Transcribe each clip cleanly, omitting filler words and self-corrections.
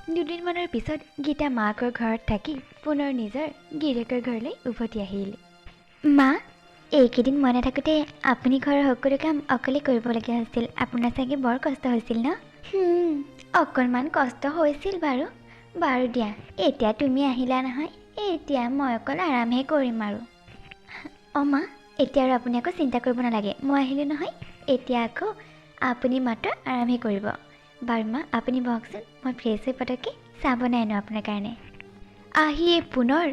দুদিনমানৰ পিছত গীতা মাকৰ ঘৰত থাকি পুনৰ নিজৰ গিৰিয়েকৰ ঘৰলৈ উভতি আহিল। মা, এইকেইদিন মই নাথাকোঁতে আপুনি ঘৰৰ সকলো কাম অকলে কৰিবলগীয়া হৈছিল। আপোনাৰ চাগে বৰ কষ্ট হৈছিল ন? অকণমান কষ্ট হৈছিল বাৰু। বাৰু দিয়া, এতিয়া তুমি আহিলা নহয়, এতিয়া মই অকল আৰামহে কৰিম আৰু। অঁ মা, এতিয়া আৰু আপুনি আকৌ চিন্তা কৰিব নালাগে, মই আহিলোঁ নহয়, এতিয়া আকৌ আপুনি মাত্ৰ আৰামহে কৰিব। বাৰু মা, আপুনি বহকচোন, মই ফ্ৰেছ হৈ পটককৈ চাহ বনাই আনো আপোনাৰ কাৰণে। আহিয়ে পুনৰ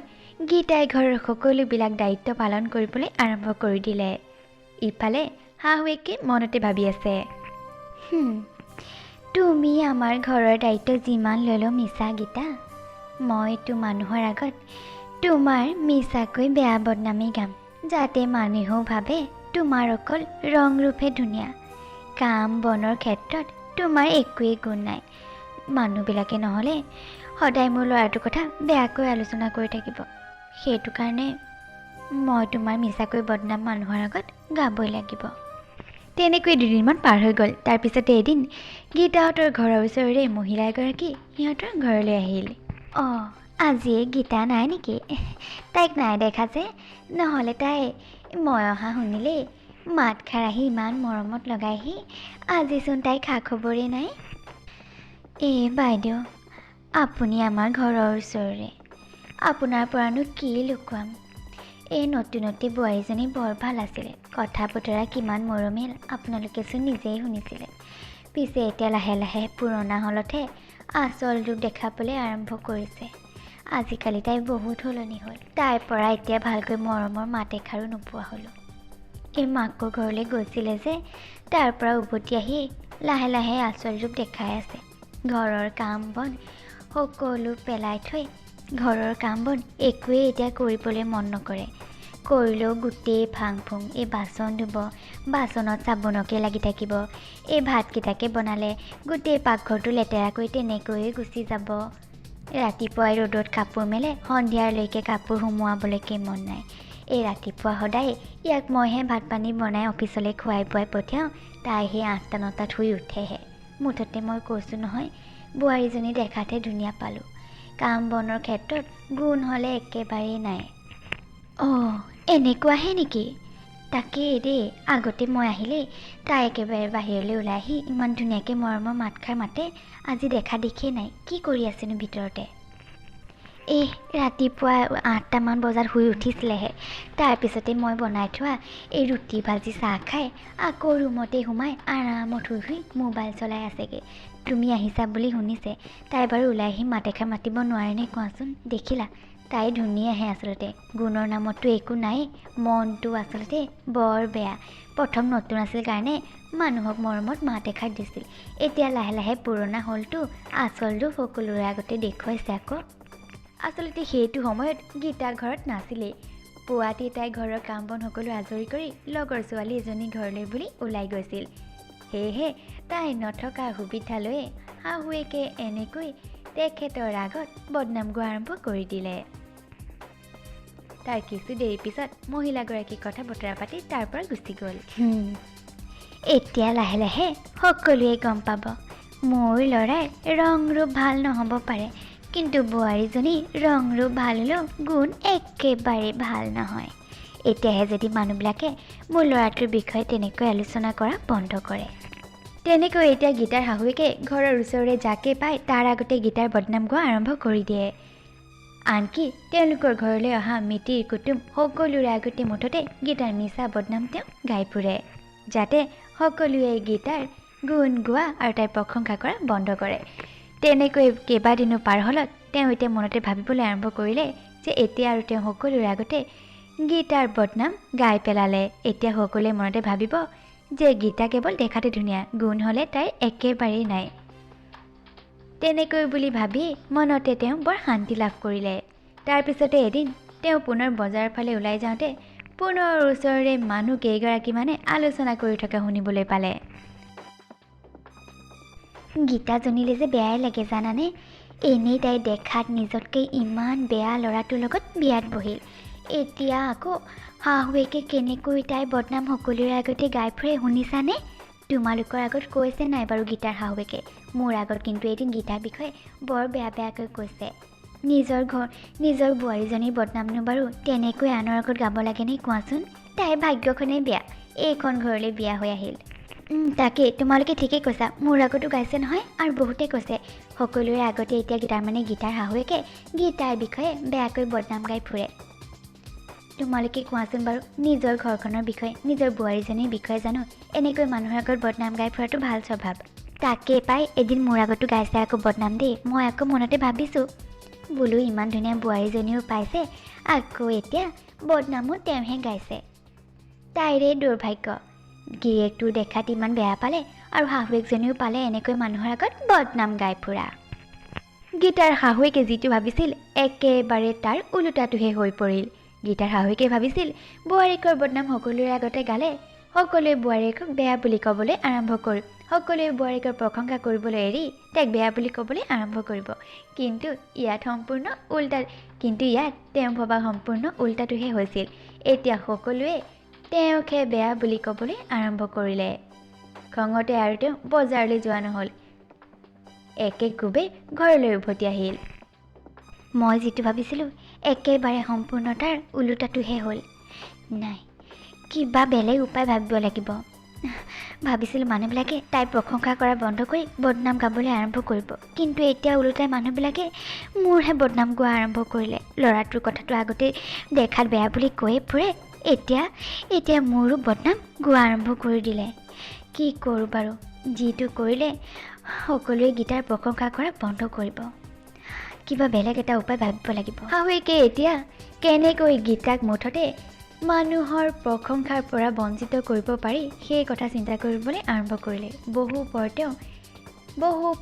গীতাই ঘৰৰ সকলোবিলাক দায়িত্ব পালন কৰিবলৈ আৰম্ভ কৰি দিলে। ইফালে শাহুৱেকে মনতে ভাবি আছে, তুমি আমাৰ ঘৰৰ দায়িত্ব যিমান ল'লেও মিছা গীতা। মইতো মানুহৰ আগত তোমাৰ মিছাকৈ বেয়া বদনামেই গাম, যাতে মানুহেও ভাবে তোমাৰ অকল ৰং ৰূপহে ধুনীয়া, কাম বনৰ ক্ষেত্ৰত তোমাৰ একোৱেই গুণ নাই। মানুহবিলাকে নহ'লে সদায় মোৰ ল'ৰাটোৰ কথা বেয়াকৈ আলোচনা কৰি থাকিব। সেইটো কাৰণে মই তোমাৰ মিছাকৈ বদনাম মানুহৰ আগত গাবই লাগিব। তেনেকৈ দুদিনমান পাৰ হৈ গ'ল। তাৰপিছতে এদিন গীতাহঁতৰ ঘৰৰ ওচৰৰে মহিলা এগৰাকী সিহঁতৰ ঘৰলৈ আহিল। অঁ, আজি গীতা নাই নেকি? তাইক নাই দেখা যে, নহ'লে তাই মই অহা শুনিলেই মাতষাৰ আহি ইমান মৰমত লগাইহি, আজিচোন তাইৰ খা খবৰেই নাই। এই বাইদেউ, আপুনি আমাৰ ঘৰৰ ওচৰৰে, আপোনাৰ পৰানো কি লুকুৱাম? এই নতুনতে বোৱাৰীজনী বৰ ভাল আছিলে, কথা বতৰা কিমান মৰমীয়াল আপোনালোকেচোন নিজেই শুনিছিলে। পিছে এতিয়া লাহে লাহে পুৰণা হ'লতহে আচল ৰূপ দেখাবলৈ আৰম্ভ কৰিছে। আজিকালি তাই বহুত সলনি হ'ল, তাইৰ পৰা এতিয়া ভালকৈ মৰমৰ মাত এষাৰো নোপোৱা হ'লোঁ। এই মাকৰ ঘৰলৈ গৈছিলে যে, তাৰ পৰা উভতি আহি লাহে লাহে আচল ৰূপ দেখাই আছে। ঘৰৰ কাম বন সকলো পেলাই থৈ ঘৰৰ কাম বন একোৱেই এতিয়া কৰিবলৈ মন নকৰে, কৰিলেও গোটেই ফাং ফুং। এই বাচন ধুব, বাচনত চাবোনকে লাগি থাকিব, এই ভাতকেইটাকে বনালে গোটেই পাকঘৰটো লেতেৰা কৰি তেনেকৈয়ে গুচি যাব। ৰাতিপুৱাই ৰ'দত কাপোৰ মেলে, সন্ধিয়ালৈকে কাপোৰ সুমুৱাবলৈকে মন নাই। এই ৰাতিপুৱা সদায় ইয়াক মইহে ভাত পানী বনাই অফিচলৈ খুৱাই বোৱাই পঠিয়াওঁ, তাই সেই 8টা 9টাত শুই উঠেহে। মুঠতে মই কৈছোঁ নহয়, বোৱাৰীজনী দেখাতহে ধুনীয়া পালোঁ, কাম বনৰ ক্ষেত্ৰত গুণ হ'লে একেবাৰেই নাই। অঁ, এনেকুৱাহে নেকি? তাকেই দেই, আগতে মই আহিলেই তাই একেবাৰে বাহিৰলৈ ওলাই আহি ইমান ধুনীয়াকৈ মৰমৰ মাতষাৰ মাতে, আজি দেখা দেখিয়েই নাই। কি কৰি আছেনো ভিতৰতে? এই ৰাতিপুৱা 8টামান বজাত শুই উঠিছিলেহে, তাৰপিছতে মই বনাই থোৱা এই ৰুটি ভাজি চাহ খাই আকৌ ৰুমতে সোমাই আৰামত শুই শুই মোবাইল চলাই আছেগৈ। তুমি আহিছা বুলি শুনিছে, তাই বাৰু ওলাই আহি মাত এষাৰ মাতিব নোৱাৰেনে কোৱাচোন? দেখিলা, তাই ধুনীয়াহে আচলতে, গুণৰ নামততো একো নাই, মনটো আচলতে বৰ বেয়া। প্ৰথম নতুন আছিল কাৰণে মানুহক মৰমত মাত এষাৰ দিছিল, এতিয়া লাহে লাহে পুৰণা হ'লতো, আচল ৰূপ সকলোৰে আগতে দেখুৱাইছে আকৌ। আচলতে সেইটো সময়ত গীতা ঘৰত নাছিলেই। পুৱাতেই তাই ঘৰৰ কাম বন সকলো আজৰি কৰি লগৰ ছোৱালী এজনী ঘৰলৈ বুলি ওলাই গৈছিল। সেয়েহে তাই নথকা সুবিধা লৈয়ে শাহুৱেকে এনেকৈ তেখেতৰ আগত বদনাম গোৱা আৰম্ভ কৰি দিলে। তাৰ কিছু দেৰিৰ পিছত মহিলাগৰাকী কথা বতৰা পাতি তাৰ পৰা গুচি গ'ল। এতিয়া লাহে লাহে সকলোৱে গম পাব মোৰ ল'ৰাৰ ৰং ৰূপ ভাল নহ'ব পাৰে, কিন্তু বোৱাৰীজনী ৰং ৰূপ ভাল হ'লেও গুণ একেবাৰে ভাল নহয়। এতিয়াহে যদি মানুহবিলাকে মোৰ ল'ৰাটোৰ বিষয়ে তেনেকৈ আলোচনা কৰা বন্ধ কৰে। তেনেকৈ এতিয়া গীতাৰ শাহুৱেকে ঘৰৰ ওচৰৰে যাকে পায় তাৰ আগতে গীতাৰ বদনাম গোৱা আৰম্ভ কৰি দিয়ে। আনকি তেওঁলোকৰ ঘৰলৈ অহা মিতিৰ কুটুম সকলোৰে আগতে মুঠতে গীতাৰ মিছা বদনাম তেওঁ গাই ফুৰে, যাতে সকলোৱে গীতাৰ গুণ গোৱা আৰু তাইৰ প্ৰশংসা কৰা বন্ধ কৰে। তেনেকৈ কেইবাদিনো পাৰ হ'লত তেওঁ এতিয়া মনতে ভাবিবলৈ আৰম্ভ কৰিলে যে এতিয়া আৰু তেওঁ সকলোৰে আগতে গীতাৰ বদনাম গাই পেলালে এতিয়া সকলোৱে মনতে ভাবিব যে গীতা কেৱল দেখাতে ধুনীয়া, গুণ হ'লে তাইৰ একেবাৰেই নাই। তেনেকৈ বুলি ভাবি মনতে তেওঁ বৰ শান্তি লাভ কৰিলে। তাৰপিছতে এদিন তেওঁ পুনৰ বজাৰৰ ফালে ওলাই যাওঁতে পুনৰ ওচৰৰে মানুহ কেইগৰাকীমানে আলোচনা কৰি থকা শুনিবলৈ পালে। গীতাজনীলৈ যে বেয়াই লাগে জানানে, এনেই তাই দেখাত নিজতকৈ ইমান বেয়া ল'ৰাটোৰ লগত বিয়াত বহিল, এতিয়া আকৌ শাহুৱেকে কেনেকৈ তাইৰ বদনাম সকলোৰে আগতে গাই ফুৰে শুনিছানে? তোমালোকৰ আগত কৈছে নাই বাৰু গীতাৰ শাহুৱেকে? মোৰ আগত কিন্তু এদিন গীতাৰ বিষয়ে বৰ বেয়া বেয়াকৈ কৈছে। নিজৰ ঘৰ, নিজৰ বোৱাৰীজনীৰ বদনামনো বাৰু তেনেকৈ আনৰ আগত গাব লাগেনে কোৱাচোন? তাইৰ ভাগ্যখনেই বেয়া, এইখন ঘৰলৈ বিয়া হৈ আহিল। তাকেই, তোমালোকে ঠিকেই কৈছা, মোৰ আগতো গাইছে নহয় আৰু বহুতে কৈছে। সকলোৰে আগতে এতিয়া তাৰমানে গীতাৰ শাহুৱেকে গীতাৰ বিষয়ে বেয়াকৈ বদনাম গাই ফুৰে। তোমালোকে কোৱাচোন বাৰু, নিজৰ ঘৰখনৰ বিষয়ে, নিজৰ বোৱাৰীজনীৰ বিষয়ে জানো এনেকৈ মানুহৰ আগত বদনাম গাই ফুৰাটো ভাল স্বভাৱ? তাকেই পাই এদিন মোৰ আগতো গাইছে আকৌ বদনাম দেই। মই আকৌ মনতে ভাবিছোঁ, বোলো ইমান ধুনীয়া বোৱাৰীজনীও পাইছে, আকৌ এতিয়া বদনামো তেওঁহে গাইছে। তাইৰে দুৰ্ভাগ্য, গিৰিয়েকটো দেখাত ইমান বেয়া পালে আৰু শাহুৱেকজনীও পালে এনেকৈ মানুহৰ আগত বদনাম গাই ফুৰা। গীতাৰ শাহুৱেকে যিটো ভাবিছিল একেবাৰে তাৰ ওলোটাটোহে হৈ পৰিল। গীতাৰ শাহুৱেকে ভাবিছিল বোৱাৰীয়েকৰ বদনাম সকলোৰে আগতে গালে সকলোৱে বোৱাৰীয়েকক বেয়া বুলি ক'বলৈ আৰম্ভ কৰিব, সকলোৱে বোৱাৰীয়েকৰ প্ৰশংসা কৰিবলৈ এৰি তাইক বেয়া বুলি ক'বলৈ আৰম্ভ কৰিব। কিন্তু ইয়াত সম্পূৰ্ণ উল্টা, কিন্তু ইয়াত তেওঁ ভবা সম্পূৰ্ণ উল্টাটোহে হৈছিল। এতিয়া সকলোৱে তেওঁকহে বেয়া বুলি ক'বলৈ আৰম্ভ কৰিলে। খঙতে আৰু তেওঁ বজাৰলৈ যোৱা নহ'ল, একে কোবে ঘৰলৈ উভতি আহিল। মই যিটো ভাবিছিলোঁ একেবাৰে সম্পূৰ্ণ তাৰ ওলোটাটোহে হ'ল। নাই, কিবা বেলেগ উপায় ভাবিব লাগিব। ভাবিছিলোঁ মানুহবিলাকে তাইৰ প্ৰশংসা কৰা বন্ধ কৰি বদনাম গাবলৈ আৰম্ভ কৰিব, কিন্তু এতিয়া ওলোটাই মানুহবিলাকে মোৰহে বদনাম গোৱা আৰম্ভ কৰিলে। ল'ৰাটোৰ কথাটো আগতে দেখাত বেয়া বুলি কৈয়ে ফুৰে, এতিয়া এতিয়া মোৰো বদনাম গোৱা আৰম্ভ কৰি দিলে। কি কৰোঁ বাৰু, যিটো কৰিলে সকলোৱে গীতাৰ প্ৰশংসা কৰা বন্ধ কৰিব। কিবা বেলেগ এটা উপায় ভাবিব লাগিব। শাহুৱেকে এতিয়া কেনেকৈ গীতাক মুঠতে মানুহৰ প্ৰশংসাৰ পৰা বঞ্চিত কৰিব পাৰি সেই কথা চিন্তা কৰিবলৈ আৰম্ভ কৰিলে। বহু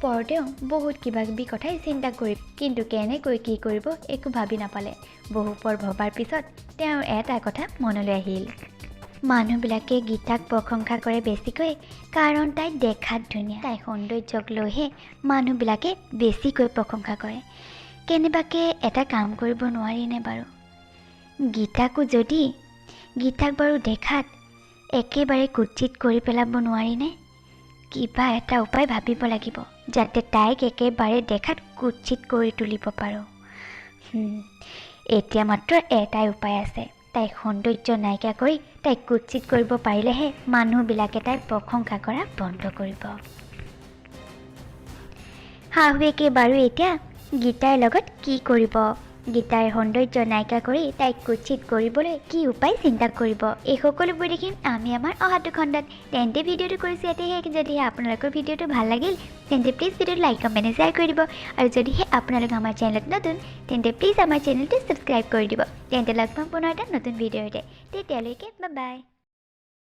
পৰ তেওঁ বহুত কিবা কিবি কথাই চিন্তা কৰি, কিন্তু কেনেকৈ কি কৰিব একো ভাবি নাপালে। বহু পৰ ভবাৰ পিছত তেওঁৰ এটা কথা মনলৈ আহিল। মানুহবিলাকে গীতাক প্ৰশংসা কৰে বেছিকৈ কাৰণ তাই দেখাত ধুনীয়া। তাইৰ সৌন্দৰ্যক লৈহে মানুহবিলাকে বেছিকৈ প্ৰশংসা কৰে। কেনেবাকৈ এটা কাম কৰিব নোৱাৰিনে বাৰু, গীতাকো যদি, গীতাক বাৰু দেখাত একেবাৰে কুৎসিত কৰি পেলাব নোৱাৰিনে? কিবা এটা উপায় ভাবিব লাগিব যাতে তাইক একেবাৰে দেখাত কুৎসিত কৰি তুলিব পাৰোঁ। এতিয়া মাত্ৰ এটাই উপায় আছে, তাইক সৌন্দৰ্য নাইকিয়া কৰি তাইক কুৎসিত কৰিব পাৰিলেহে মানুহবিলাকে তাইক প্ৰশংসা কৰা বন্ধ কৰিব। শাহুৱেকে বাৰু এতিয়া গীতাৰ লগত কি কৰিব, গীতাৰ সৌন্দৰ্য নাইকিয়া কৰি তাইক কুৎসিত কৰিবলৈ কি উপায় চিন্তা কৰিব, এই সকলোবোৰ দেখিম আমি আমাৰ অহাটো খণ্ডত। তেন্তে ভিডিঅ'টো কৰিছোঁ ইয়াতে শেষ। যদিহে আপোনালোকৰ ভিডিঅ'টো ভাল লাগিল তেন্তে প্লিজ ভিডিঅ'টো লাইক, কমেণ্ট, শ্বেয়াৰ কৰি দিব। আৰু যদিহে আপোনালোক আমাৰ চেনেলত নতুন তেন্তে প্লিজ আমাৰ চেনেলটো ছাবস্ক্ৰাইব কৰি দিব। তেন্তে লগ পাম পুনৰ এটা নতুন ভিডিঅ'তে, তেতিয়ালৈকে বাই বাই।